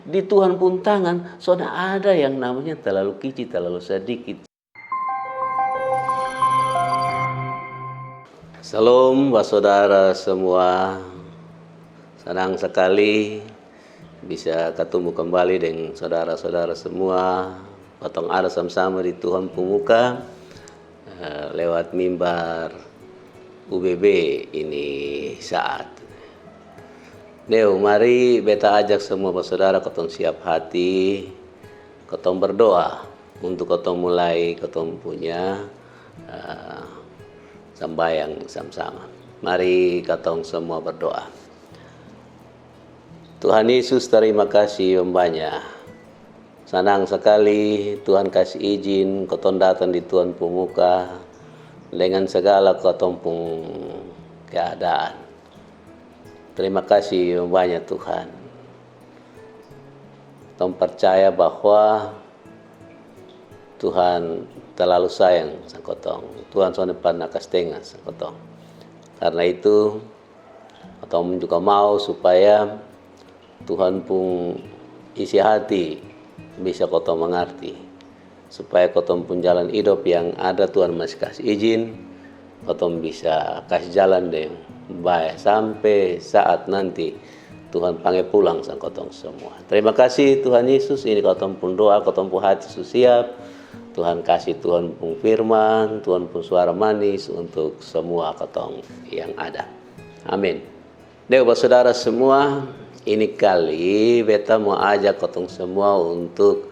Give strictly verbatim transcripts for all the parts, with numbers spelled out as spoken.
Di Tuhan pung tangan sonde ada yang namanya terlalu kicik, terlalu sedikit. Salom basodara samua. Sanang sakali bisa katumu kambali deng sodara-sodara samua. Katong ada sama-sama di Tuhan pung muka, eh, lewat mimbar U B B ini saat. Deu, mari beta ajak samua basodara katong siap hati, katong berdoa untuk katong mulai katong punya, eh, sambayang sama-sama. Mari katong samua berdoa. Tuhan Yesus, tarima kasi banya. Sanang sakali Tuhan kasi ijin katong datang di Tuhan pung muka dengan sagala katong pung keadaan. Tarima kasi banya Tuhan. Katong parcaya bahwa Tuhan talalu sayang sang katong. Tuhan sonde parna kastenga sang katong. Karna itu, katong juga mau supaya Tuhan pung isi hati bisa katong mangarti, supaya katong pung jalan idop yang ada Tuhan masi kasi ijin, katong bisa kasi jalan deng bae sampe saat nanti Tuhan pange pulang sang katong samua. Tarima kasi Tuhan Yesus, ini katong pung doa, katong pung hati su siap. Tuhan kasi Tuhan pung firman, Tuhan pung suara manis untuk samua katong yang ada. Amin. Deu, basodara samua, ini kali beta mau ajak katong samua untuk,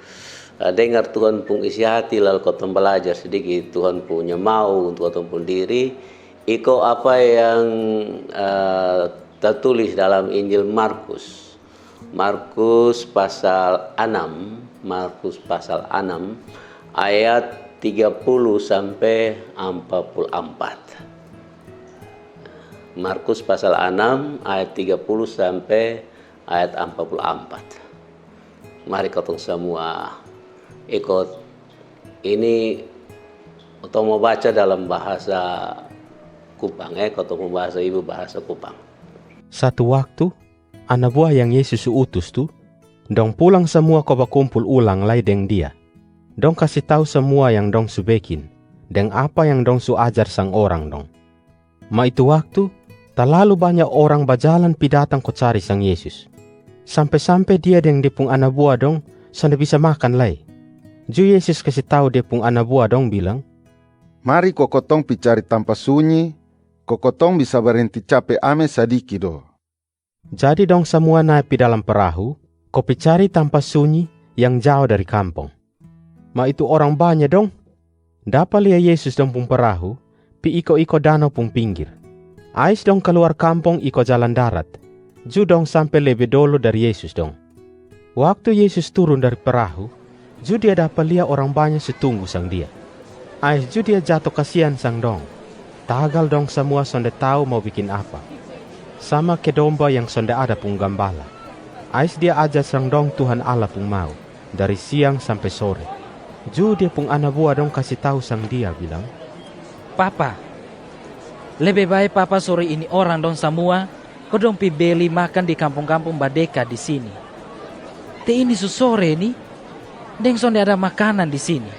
eh, dengar Tuhan pung isi hati, lalu katong balajar sadiki Tuhan punya mau untuk katong pung diri. Iko apa yang, eh, tertulis dalam Injil Markus. Markus pasal anam, Markus pasal anam ayat tiga puluh sampe ampa pulu ampat. Markus pasal anam ayat tiga puluh sampe ayat ampa pulu ampat. Mari katong samua ikot. Ini katong mau baca dalam bahasa Kupang, eh, katong pung bahasa ibu bahasa Kupang. Satu waktu, ana bua yang Yesus su utus tu, dong pulang samua ko bakumpul ulang lai deng Dia. Dong kasi tau samua yang dong su bekin, deng apa yang dong su ajar sang orang dong. Ma itu waktu, talalu banya orang bajalan pi datang ko cari sang Yesus. Sampe-sampe Dia deng Dia pung ana bua dong sonde bisa makan lai. Ju Yesus kasi tau Dia pung ana bua dong bilang, "Mari ko kotong pi cari tampa sunyi, ko kotong bisa barenti cape ame sadiki do." Jadi dong samua nae pi dalam parahu, ko pi cari tampa sunyi yang jao dari kampong. Ma itu orang banya dong dapa lia Yesus dong pung parahu pi iko-iko danau pung pinggir. Ais dong kaluar kampong iko jalan darat, ju dong sampe lebe dolo dari Yesus dong. Waktu Yesus turun dari parahu, ju Dia dapa lia orang banya su tunggu sang Dia. Ais ju Dia jato kasian sang dong, tagal dong samua sonde tau mau bikin apa. Sama ke domba yang sonde ada pung gambala. Ais Dia ajar sang dong Tuhan Allah pung mau, dari siang sampe sore. Ju Dia pung ana bua dong kasi tau sang Dia bilang, "Papa, lebe bae Papa suru ini orang dong samua ko dong pi beli makan di kampong-kampong badeka di sini. Te ini su sore ni, deng sonde ada makanan di sini."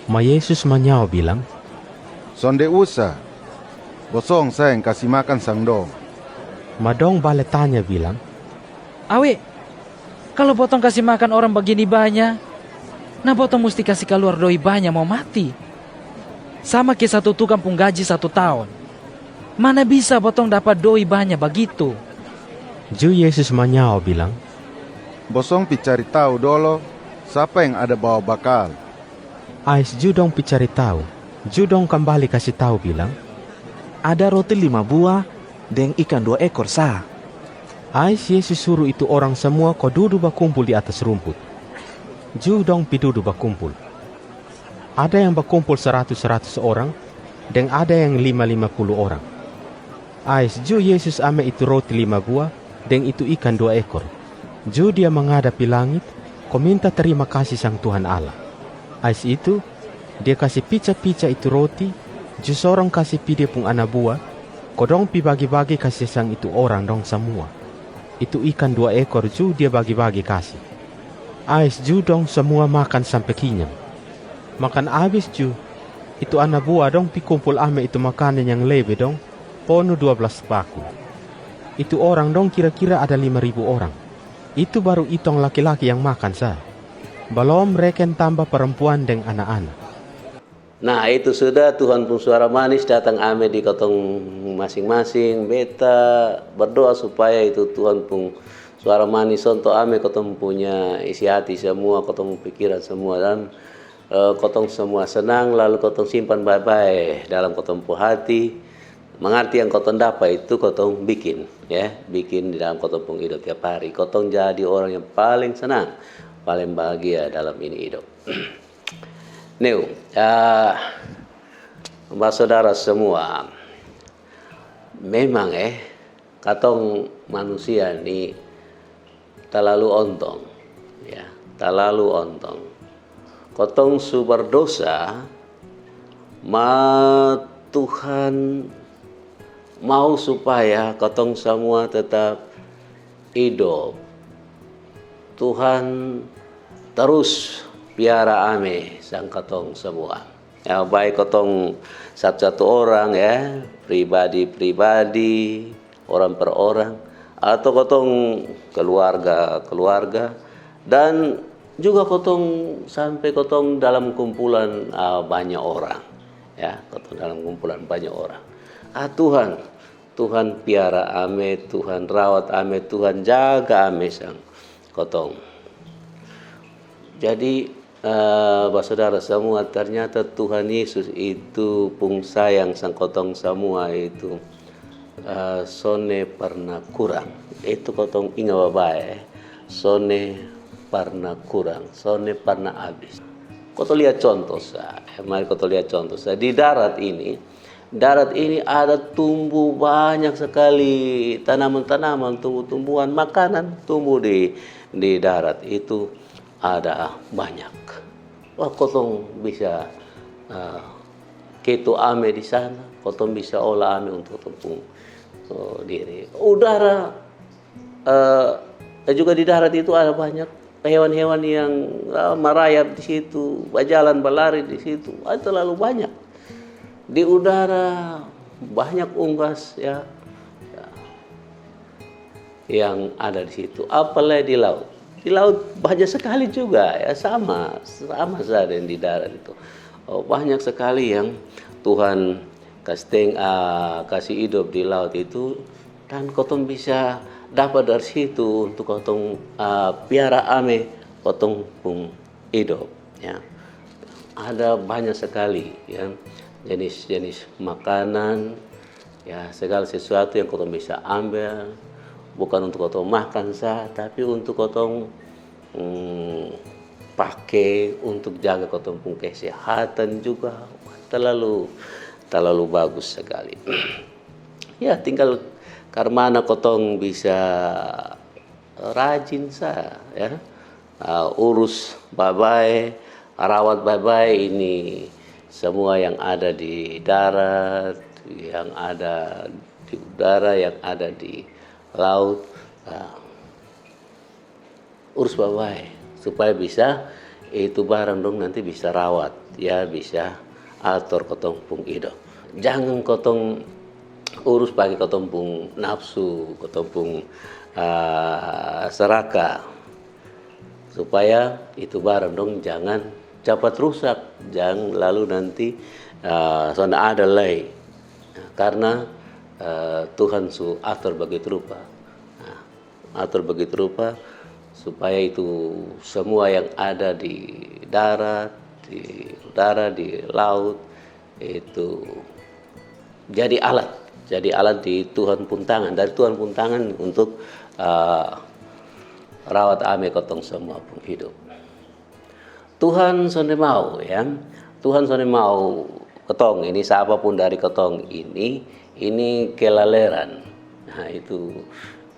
Ma Yesus manyao bilang, "Sonde usa, bosong sa yang kasi makan sang dong." Ma dong bale tanya bilang, "Awe, kalo botong kasi makan orang bagini banya, na botong musti kasi kaluar doi banya mau mati. Sama ke satu tukang pung gaji satu taon. Mana bisa botong dapa doi banya bagitu?" Ju Yesus manyao bilang, "Bosong pi cari tau dolo sapa yang ada bawa bakal." Ais ju dong pi cari tau, ju dong kambali kasi tau bilang, "Ada roti lima bua deng ikan dua ekor sa." Ais Yesus suru itu orang samua ko dudu bakumpul di atas rumput. Ju dong pi dudu bakumpul. Ada yang bakumpul saratus-saratus orang, deng ada yang lima-lima pulu orang. Ais ju Yesus ame itu roti lima bua deng itu ikan dua ekor, ju Dia mangada pi langit ko minta tarima kasi sang Tuhan Allah. Ais itu, Dia kasi pica-pica itu roti, ju sorong kasi pi Dia pung ana bua, ko dong pi bagi-bagi kasi sang itu orang dong samua. Itu ikan dua ekor ju dia bagi-bagi kasi. Ais ju dong samua makan sampe kinyang. Makan abis ju, itu ana bua dong pi kumpul ame itu makanan yang lebe dong, ponu dua blas paku. Itu orang dong kira-kira ada lima ribu orang. Itu baru itong laki-laki yang makan sa. Balom reken tamba parampuan deng ana-ana. Nah, itu sudah Tuhan pung suara manis datang ame di kotong masing-masing. Beta berdoa supaya itu Tuhan pung suara manis sonto ame kotong punya isi hati semua, kotong pung pikiran semua, dan eh, kotong semua senang, lalu kotong simpan bae-bae dalam kotong pung hati. Mangarti yang kotong dapa itu kotong bikin, ya, bikin di dalam kotong pung hidup tiap hari. Kotong jadi orang yang paling senang, paling bahagia dalam ini hidup. Neu, ah, basodara semua, memang eh, katong manusia ni talalu ontong, ya, talalu ontong. Kotong su berdosa, ma Tuhan mau supaya kotong samua tetap idop. Tuhan tarus piara ame sang katong samua. Ya, baik kotong satu-satu orang, ya, pribadi-pribadi, orang per orang, atau kotong keluarga-keluarga, dan juga kotong sampe kotong dalam kumpulan ah, banyak orang. Ya, kotong dalam kumpulan banyak orang. Ah, Tuhan, Tuhan piara ame, Tuhan rawat ame, Tuhan jaga ame sang kotong. Jadi eh, basodara samua, ternyata Tuhan Yesus itu pung sayang sang kotong samua itu eh, sone parna kurang. Itu kotong inga babae, sone parna kurang, sone parna abis. Kotong lia contoh sa, eh, mari kotong lia contoh sa. Di darat ini, darat ini ada tumbuh banyak sekali tanaman-tanaman, tumbuh-tumbuhan, makanan tumbuh di di darat itu ada banyak. Wah, kotong bisa uh, ketu ame di sana, kotong bisa olah ame untuk kotong pung uh, diri. Udara uh, juga di darat itu ada banyak hewan-hewan yang uh, merayap di situ, berjalan berlari di situ. Ada terlalu banyak. Di udara banyak unggas, ya. Ya. Yang ada di situ, apalagi di laut. Di laut banyak sekali juga, ya, sama sama saja yang di darat itu. Oh, banyak sekali yang Tuhan kasih teng, ah, kasih hidup di laut itu, dan kotong bisa dapat dari situ untuk kotong ah, piara ame kotong pung hidup, ya. Ada banyak sekali, ya, jenis-jenis makanan, ya, segala sesuatu yang kotong bisa ambil, bukan untuk kotong makan sa, tapi untuk kotong mm, pake untuk jaga kotong pung kesehatan juga. Terlalu terlalu bagus sekali. Ya, tinggal karmana kotong bisa rajin sa, ya. Ah, urus bae-bae, rawat bae-bae ini semua yang ada di darat, yang ada di udara, yang ada di laut. Ah, urus bae-bae supaya bisa itu barang dong nanti bisa rawat, ya, bisa ator kotong pung idop. Jangan kotong urus pake kotong pung nafsu, kotong pung ah, seraka, supaya itu barang dong jangan capat rusak, jangan lalu nanti ah, sonde ada lai. Nah, karna ah, Tuhan su ator bagitu rupa. Nah, ator bagitu rupa supaya itu semua yang ada di darat, di udara, di laut itu jadi alat, jadi alat di Tuhan pun tangan, dari Tuhan pun tangan untuk uh, rawat ame kotong semua pun hidup. Tuhan sonde mau, ya. Tuhan sonde mau kotong ini, siapapun dari kotong ini, ini kelaleran. Nah, itu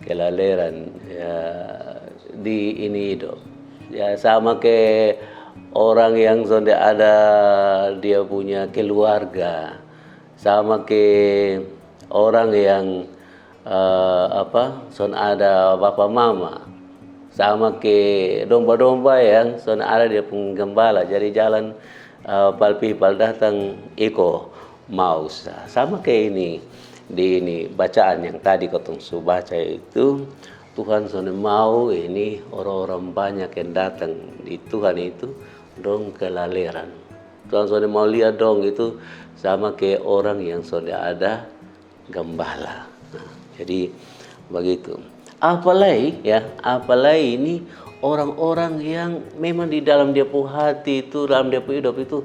kelaleran ya, di ini hidup. Ya, sama ke orang yang sonde ada dia punya keluarga, sama ke orang yang eh, apa, son ada bapa mama. Sama ke domba-domba yang son ada dia pung gembala. Jadi jalan, eh, pal pi pal datang iko mau sa. Sama ke ini, di ini bacaan yang tadi kotong su baca itu, Tuhan sonde mau ini orang-orang banyak yang datang di Tuhan itu dong kelaleran. Tuhan sonde mau lihat dong itu sama ke orang yang sonde ada gembala. Nah, jadi begitu. Apalai ya, apalai ini orang-orang yang memang di dalam dia pun hati itu, dalam dia pun hidup itu,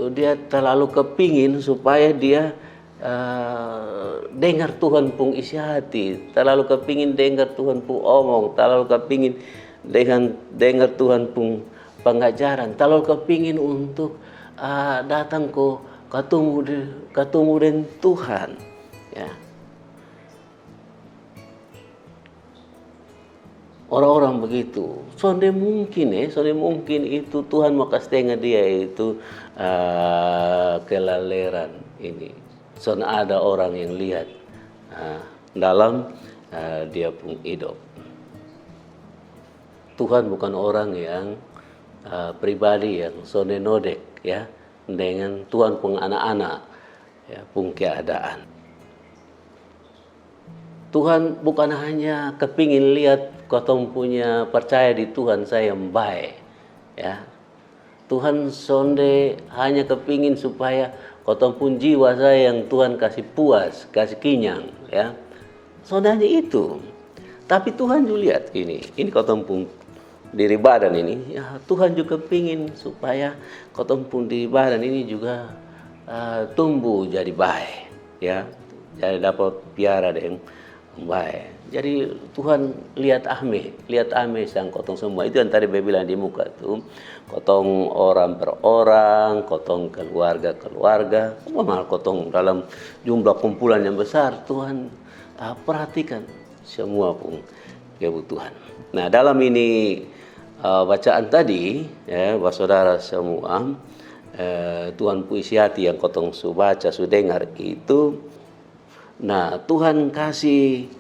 eh, dia terlalu kepingin supaya dia, eh, dengar Tuhan pung isi hati, terlalu kepingin dengar Tuhan pung omong, terlalu kepingin dengan dengar Tuhan pung pengajaran, terlalu kepingin untuk, eh, datang ko ketemu de-, ketemu dengan Tuhan. Ya. Orang-orang begitu. Sonde mungkin, eh, sonde mungkin itu Tuhan mau kasih tengah dia itu, eh, kelaleran ini. Son ada orang yang lihat, eh, dalam, eh, dia pun hidup. Tuhan bukan orang yang, eh, pribadi yang sonde nodek, ya, dengan Tuhan pun anak-anak, ya, pun keadaan. Tuhan bukan hanya kepingin lihat kotong punya percaya di Tuhan saya yang baik, ya. Tuhan sonde hanya kepingin supaya kotong pun jiwa saya yang Tuhan kasih puas, kasih kenyang, ya. Sonde hanya itu. Tapi Tuhan juga lihat ini, ini kotong pun diri badan ini, ya, Tuhan juga pingin supaya kotong pun diri badan ini juga, eh, tumbuh jadi baik, ya, jadi dapat piara deng baik. Jadi Tuhan lihat ame, lihat ame sang kotong semua. Itu yang tadi beta bilang di muka tu, kotong orang per orang, kotong keluarga keluarga, semua mal kotong dalam jumlah kumpulan yang besar. Tuhan, ah, perhatikan semua pun kebutuhan. Nah, dalam ini, eh, bacaan tadi, ya, buat saudara semua, eh, Tuhan pun isi hati yang kotong su baca, su dengar itu. Nah, Tuhan kasih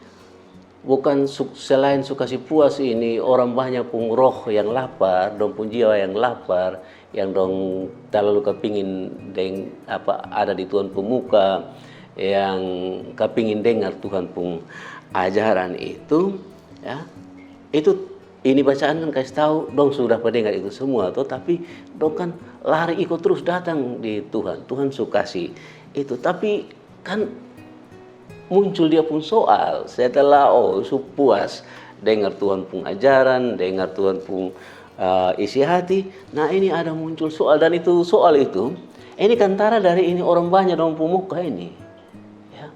bukan su-, selain su kasih puas ini orang banyak pung roh yang lapar, dong pun jiwa yang lapar, yang dong terlalu kepingin deng apa ada di Tuhan pung muka, yang kepingin dengar Tuhan pung ajaran itu, ya. Itu ini bacaan kan kasih tahu dong sudah pernah dengar itu semua tuh, tapi dong kan lari ikut terus datang di Tuhan. Tuhan su kasih itu, tapi kan muncul dia pun soal setelah oh su puas dengar Tuhan pun ajaran, dengar Tuhan pun, eh, isi hati. Nah, ini ada muncul soal, dan itu soal itu ini kantara dari ini orang banyak dong pun muka ini. Ya.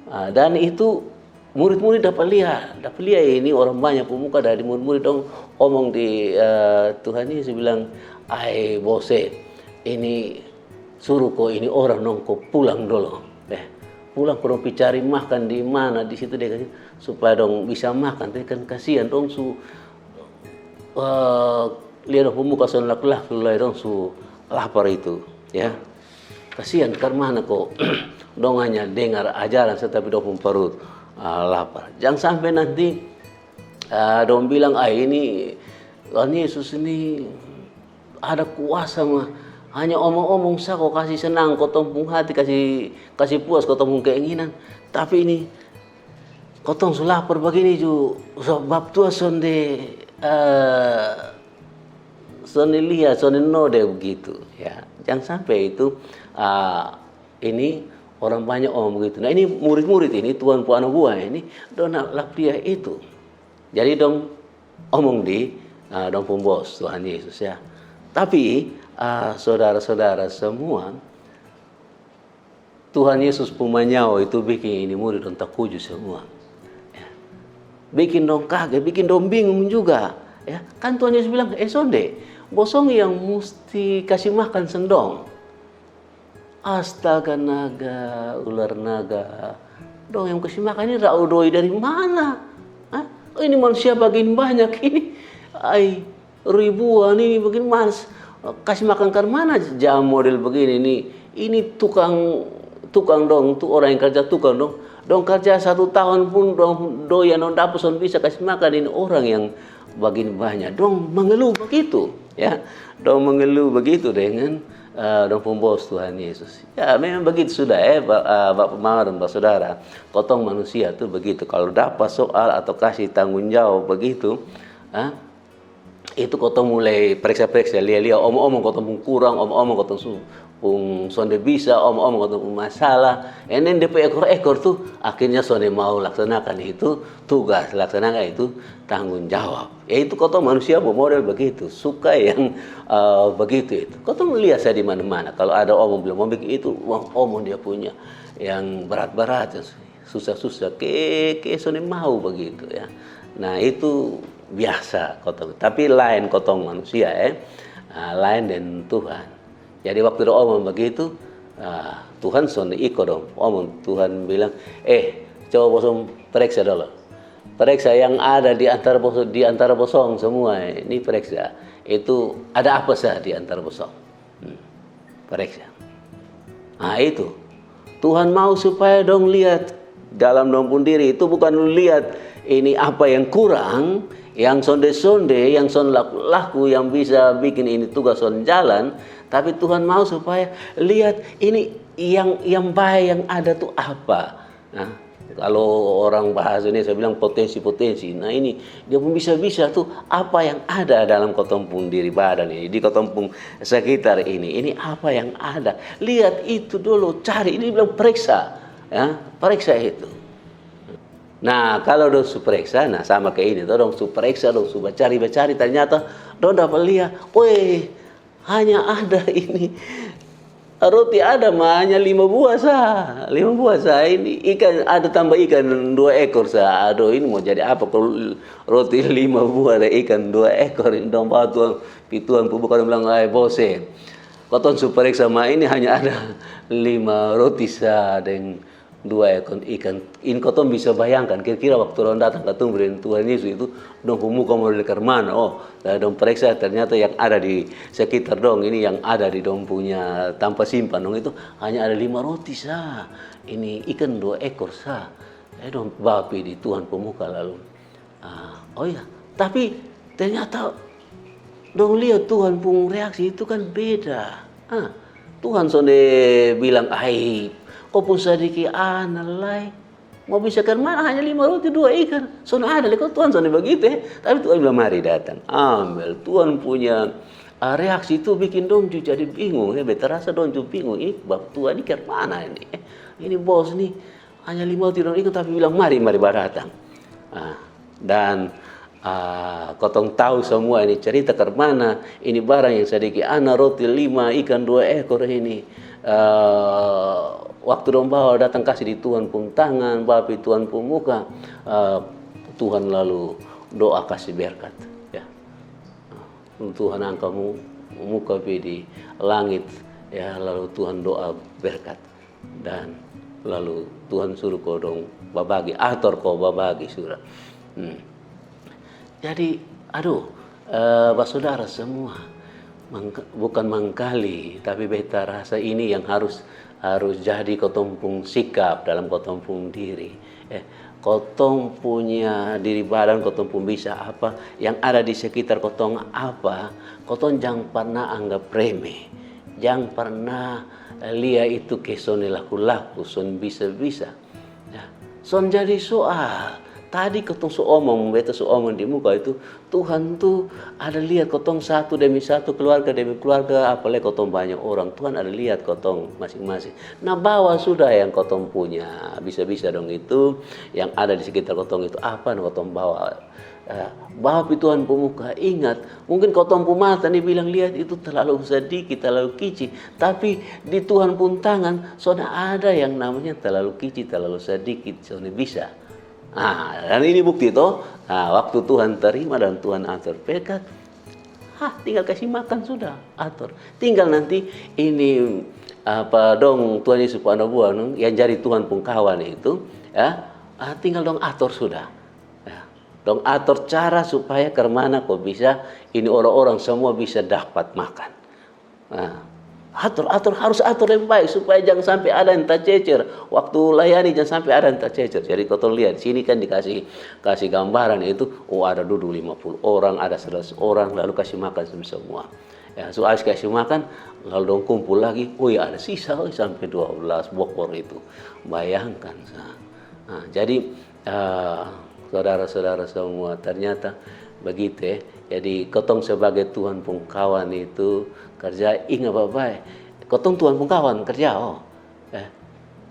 Ah, dan itu murid-murid dapat lihat, dapat lihat ini orang banyak pun muka dari murid-murid dong omong di, eh, Tuhan Yesus bilang, "Ai bose, ini suruh ko ini orang dong ko pulang dulu. Eh, pulang ko dong pi cari makan di mana di situ deh, supaya dong bisa makan." Tapi kan kasihan dong su, eh, lihat dong pung muka son laku-laku lai dong su lapar itu, ya. Kasihan karmana ko dong hanya dengar ajaran sa tapi dong pung parut, ah, lapar. Jang sampe nanti, ah, dong bilang, "Ah, ini Tuhan Yesus ini ada kuasa mah. Hanya omong-omong sa ko kasi senang kotong pung hati, kasi, kasi puas kotong pung keinginan. Tapi ini kotong su lapar bagini ju, sebab Tuhan sonde, eh, sonde lihat, sonde node begitu." Ya, jang sampe itu, ah, ini orang banyak omong begitu. Nah, ini murid-murid ini, Tuhan pung anak buah ini, dong na lapia itu. Jadi dong omong di, ah, dong pung bos, Tuhan Yesus, ya. Tapi, ah, saudara-saudara semua, Tuhan Yesus pung manyao itu bikin ini murid dong takuju semua. Ya. Bikin dong kage, bikin dong bingung juga. Ya. Kan Tuhan Yesus bilang, "Eh, sonde, bosong yang musti kasi makan sang dong." Astaga naga, ular naga. Dong yang kasi makan ini rau doi dari mana? Hah? Oh, ini manusia bagini banyak ini. Ai, ribuan ini bagini mas. Kasi makan karmana jam model bagini ini. Ini tukang, tukang dong, tu orang yang karja tukang dong. Dong karja satu tahun pun dong, do yang dong dapa son bisa kasi makan ini orang yang bagini banyak. Dong mengeluh begitu, ya. Dong mengeluh begitu dengan, eh, dong pun bos Tuhan Yesus. Ya, memang begitu sudah, eh, ba-, eh, Bapak Mama dan Bapak Saudara. Kotong manusia tu begitu. Kalau dapa soal atau kasi tanggung jawab begitu, ah, itu kotong mulai pereksa-pereksa, lia-lia, omong-omong kotong pung kurang, omong-omong kotong su-, pung sonde bisa, omong-omong kotong pung masalah. And then depe ekor-ekor tu akhirnya sonde mau laksanakan itu tugas, laksanakan itu tanggung jawab. Ya, itu kotong manusia bermodel begitu, suka yang, eh, begitu itu. Kotong lihat saya di mana-mana, kalau ada omong bilang mau bikin itu, wah, omong dia punya yang berat-berat, susah-susah, ke, ke sonde mau begitu, ya. Nah, itu biasa kotong. Tapi lain kotong manusia, eh. Ah, lain dengan Tuhan. Jadi waktu dong omong begitu, ah, Tuhan sonde iko dong. Omong Tuhan bilang, "Eh, coba bosong pereksa dolo. Pereksa yang ada di antara bosong, di antara bosong semua, eh. Ini pereksa. Itu ada apa sah di antara bosong?" Hmm. Pereksa. Nah, itu. Tuhan mau supaya dong lihat dalam dong pun diri. Itu bukan lihat ini apa yang kurang, yang sonde-sonde, yang son laku-laku, yang bisa bikin ini tugas son jalan. Tapi Tuhan mau supaya lihat ini yang, yang baik yang ada tu apa. Nah, kalau orang bahasa Indonesia bilang potensi-potensi. Nah, ini dia pun bisa-bisa tu apa yang ada dalam kotong pung diri badan ini, di kotong pung sekitar ini. Ini apa yang ada? Lihat itu dulu, cari. Ini bilang pereksa, ya, pereksa itu. Nah, kalau dong su pereksa, nah, sama kayak ini, toh, dong su pereksa, dong su bacari-bacari, ternyata dong dapat lihat, weh, hanya ada ini roti, ada ma hanya lima buah sa, lima buah sa. Ini ikan, ada tambah ikan dua ekor sa. Aduh, ini mau jadi apa kalau roti lima buah dan ikan dua ekor? Ini dong bawa Tuhan, pi Tuhan pung muka, dong bilang, "Ai, bos e, kotong su pereksa ma ini hanya ada lima roti sa deng dua ekor ikan." Ini kotong bisa bayangkan, kira-kira waktu dong datang katemu deng Tuhan Yesus itu, dong pung muka model karmana? Oh, eh, dong pereksa, ternyata yang ada di sekitar dong ini, yang ada di dong punya tampa simpan dong itu hanya ada lima roti sa, ini ikan dua ekor sa. Eh, dong bawa pi di Tuhan pung muka lalu Ah, oh iya, tapi ternyata dong lihat Tuhan pung reaksi itu kan beda. Ah, Tuhan sonde bilang, "Ai, ko pung sadiki ana lai, mau bisa karmana hanya lima roti dua ikan? Sonde ada lai ko." Tuhan sonde begitu, eh. Tapi Tuhan bilang, "Mari datang, ambil." Tuhan punya, ah, reaksi itu bikin dong ju jadi bingung, eh. Beta rasa dong ju bingung, "Ini bapa Tuhan ini karmana ini, eh? Ini bos nih." Hanya lima roti dong ikan, tapi bilang, "Mari, mari badatang." Ah, dan, ah, kotong tahu semua ini cerita karmana ini barang yang sadiki ana roti lima, ikan dua ekor ini. Ah, waktu dong bawa datang kasi di Tuhan pung tangan, bawa pi Tuhan pung muka, ah, Tuhan lalu doa kasi berkat, ya. Tuhan angka mu-, muka pi di langit, ya, lalu Tuhan doa berkat. Dan lalu Tuhan suruh ko dong babagi, ator ko babagi sudah. Hmm. Jadi, aduh, eh, basudara semua, mangka-, bukan mangkali, tapi beta rasa ini yang harus, harus jadi kotong pung sikap dalam kotong pung diri. Eh, kotong punya diri badan, kotong pung bisa apa, yang ada di sekitar kotong apa, kotong jang parna anggap reme. Jang parna, eh, lia itu ke sonde laku-laku, son bisa-bisa. Ya, son jadi soal. Tadi kotong su omong, beta su omong di muka itu, Tuhan tu ada liat kotong satu demi satu, keluarga demi keluarga, apalai kotong banya orang. Tuhan ada liat kotong masing-masing. Nah, bawa sudah yang kotong punya, bisa-bisa dong itu, yang ada di sekitar kotong itu, apa yang kotong bawa. Eh, bawa pi Tuhan pung muka, ingat, mungkin kotong pung mata ni bilang liat itu terlalu sadiki, terlalu kici. Tapi di Tuhan pung tangan, sonde ada yang namanya terlalu kici, terlalu sadiki, sonde bisa. Ah, dan ini bukti to. Ah, waktu Tuhan terima dan Tuhan ator berkat, ah, tinggal kasi makan sudah, ator. Tinggal nanti ini, apa, dong Tuhan Yesus pung ana bua, no, yang jadi Tuhan pung kawan itu, ya, ah, tinggal dong ator sudah. Ya. Dong ator cara supaya karmana ko bisa ini orang-orang semua bisa dapat makan. Nah, Atur, atur, harus atur yang baik supaya jangan sampai ada yang tercecer. Waktu layani jangan sampai ada yang tercecer. Jadi kotong lihat sini kan dikasih kasih gambaran itu, oh, ada duduk lima puluh orang, ada seratus orang, lalu kasih makan semua. Ya, so habis kasih makan, lalu dong kumpul lagi, oh ya, ada sisa, oh, sampai dua belas bokor itu. Bayangkan sa. Nah, jadi, eh, saudara-saudara semua, ternyata begitu ya. Jadi kotong sebagai Tuhan pung kawan itu kerja, ingat baik-baik. Kotong Tuhan pung kawan kerja, oh. Eh,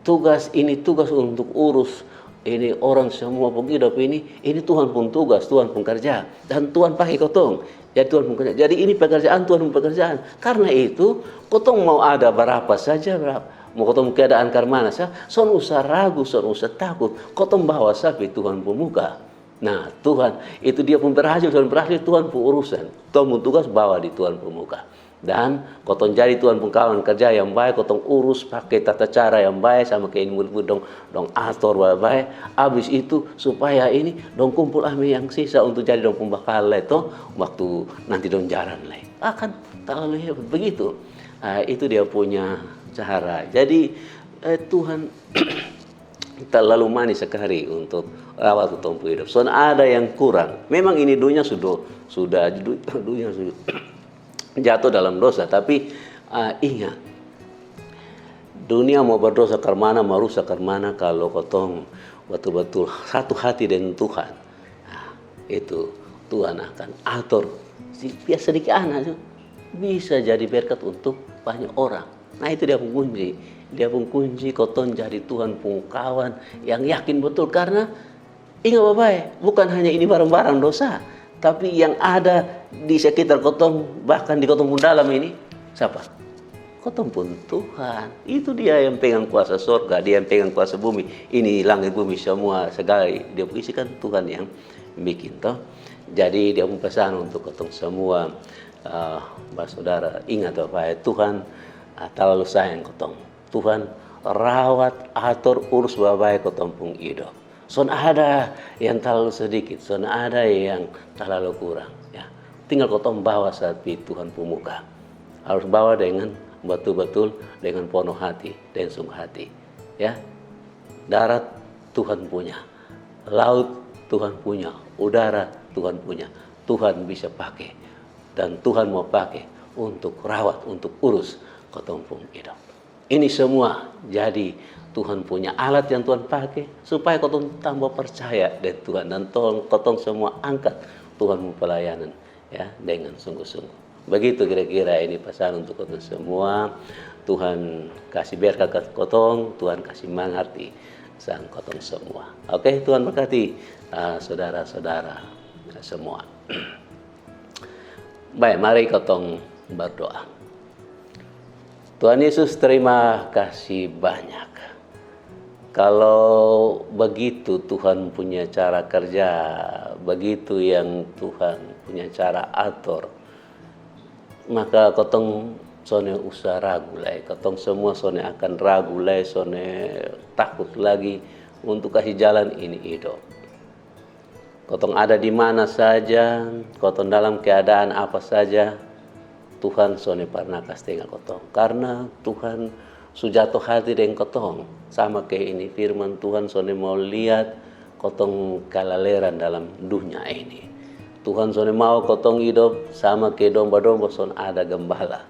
tugas ini, tugas untuk urus ini orang semua pung hidup ini, ini Tuhan pun tugas, Tuhan pun kerja, dan Tuhan pakai kotong. Jadi Tuhan pun kerja. Jadi ini pekerjaan, Tuhan pun pekerjaan. Karena itu, kotong mau ada berapa saja, berapa, mau kotong keadaan karmana sa, son usah ragu, son usah takut. Kotong bawa sa pi Tuhan pun muka. Nah, Tuhan, itu dia pun berhasil, son berhasil, Tuhan pun urusan. Tuhan pun tugas bawa di Tuhan pun muka. Dan kotong jadi Tuhan pung kawan kerja yang bae, kotong urus pake tata cara yang bae, sama ke ini murid-murid dong, dong ator bae-bae. Abis itu supaya ini dong kumpul ame yang sisa untuk jadi dong pung bakal lai to, waktu nanti dong jalan lai. Akan talalu hebat begitu. Ah, itu dia punya cara. Jadi, eh, Tuhan talalu manis sekali untuk rawat kotong pung hidup. Son ada yang kurang. Memang ini dunia sudah, sudah du- dunia sudah jatuh dalam dosa. Tapi, ah, ingat, dunia mau berdosa karmana, mau rusak karmana, kalau kotong betul-betul satu hati dengan Tuhan, nah, itu Tuhan akan atur. Si- biar sedikit anak tu bisa jadi berkat untuk banyak orang. Nah, itu dia pung kunci. Dia pung kunci, kotong jadi Tuhan pung kawan yang yakin betul. Karena ingat bae-bae, bukan hanya ini barang-barang dosa, tapi yang ada di sekitar kotong, bahkan di kotong pung dalam ini, siapa? Kotong pun Tuhan. Itu dia yang pegang kuasa sorga, dia yang pegang kuasa bumi. Ini langit bumi semua, segala dia pun isi kan Tuhan yang bikin to. Jadi dia pun pesan untuk kotong semua, eh, basaudara, ingat bae-bae, Tuhan, ah, talalu sayang kotong. Tuhan rawat, atur, urus bae-bae kotong pung hidup. Son ada yang talalu sedikit, son ada yang talalu kurang. Ya, tinggal kotong bawa sa pi Tuhan pung muka. Harus bawa dengan betul-betul, dengan penuh hati, dengan sungguh hati. Ya, darat Tuhan punya, laut Tuhan punya, udara Tuhan punya. Tuhan bisa pake dan Tuhan mau pake untuk rawat, untuk urus kotong pung hidup. Ini semua jadi Tuhan punya alat yang Tuhan pake supaya kotong tambah percaya dengan Tuhan dan tolong kotong semua angkat Tuhan pung pelayanan, ya, dengan sungguh-sungguh. Begitu kira-kira ini pesan untuk kotong semua. Tuhan kasih berkat kotong, Tuhan kasih mangarti sang kotong semua. Oke, Tuhan berkati, ah, saudara-saudara semua. Baik, mari kotong berdoa. Tuhan Yesus, terima kasih banyak. Kalau begitu Tuhan punya cara kerja, begitu yang Tuhan punya cara atur, maka kotong sone usah ragu lai. Kotong semua sone akan ragu lai, sone takut lagi untuk kasih jalan ini hidup. Kotong ada di mana saja, kotong dalam keadaan apa saja, Tuhan sone parna kastenga kotong. Karna Tuhan su jato hati deng kotong. Sama ke ini firman Tuhan sone mau liat kotong kalaleran dalam dunia ini. Tuhan sone mau kotong idop sama ke domba-domba son ada gembala.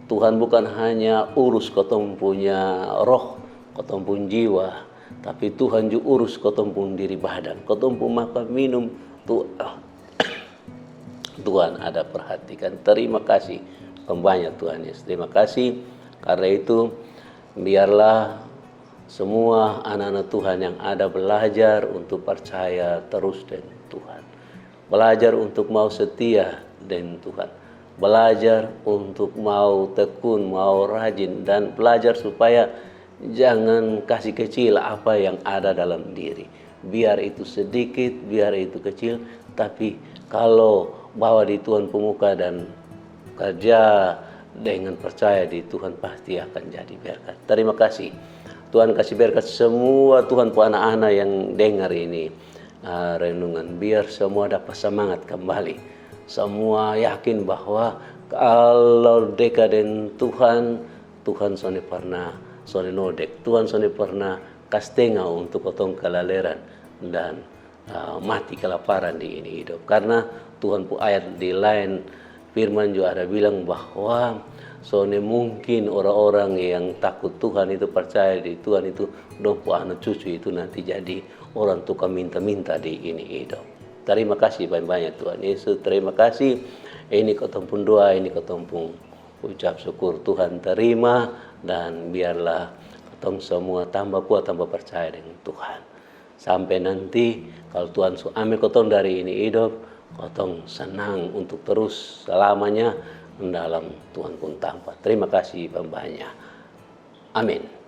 Tuhan bukan hanya urus kotong punya roh, kotong pun jiwa, tapi Tuhan ju urus kotong pun diri badan, kotong pun makan minum. Tu- Tuhan ada perhatikan. Terima kasih banyak Tuhan Yesus. Terima kasih. Karena itu biarlah semua anak-anak Tuhan yang ada belajar untuk percaya terus dengan Tuhan. Belajar untuk mau setia dengan Tuhan. Belajar untuk mau tekun, mau rajin, dan belajar supaya jangan kasih kecil apa yang ada dalam diri. Biar itu sedikit, biar itu kecil, tapi kalau bawa di Tuhan pemuka dan kerja dengan percaya di Tuhan, pasti akan jadi berkat. Terima kasih. Tuhan kasih berkat semua Tuhan pun anak-anak yang dengar ini, ah, renungan. Biar semua dapat semangat kembali. Samua yakin bahwa kalo deka deng Tuhan, Tuhan sone parna sone nodek, Tuhan sone parna kastenga untuk kotong kalaleran dan mati kalaparan di ini idop. Karna Tuhan pu ayat di laen firman ju ada bilang bahwa sone mungkin orang-orang yang takut Tuhan itu, parcaya di Tuhan itu, dong pu ana cucu itu nanti jadi orang tukang minta-minta di ini idop. Tarima kasi banya-banya Tuhan Yesus, tarima kasi. Ini kotong pung doa, ini kotong pung ucap syukur Tuhan tarima, dan biarlah kotong samua tamba kuat, tamba parcaya deng Tuhan. Sampe nanti kalo Tuhan su ame kotong dari ini idop, kotong sanang untuk terus salamanya dalam Tuhan pung tampa. Tarima kasi banya-banya. Amin.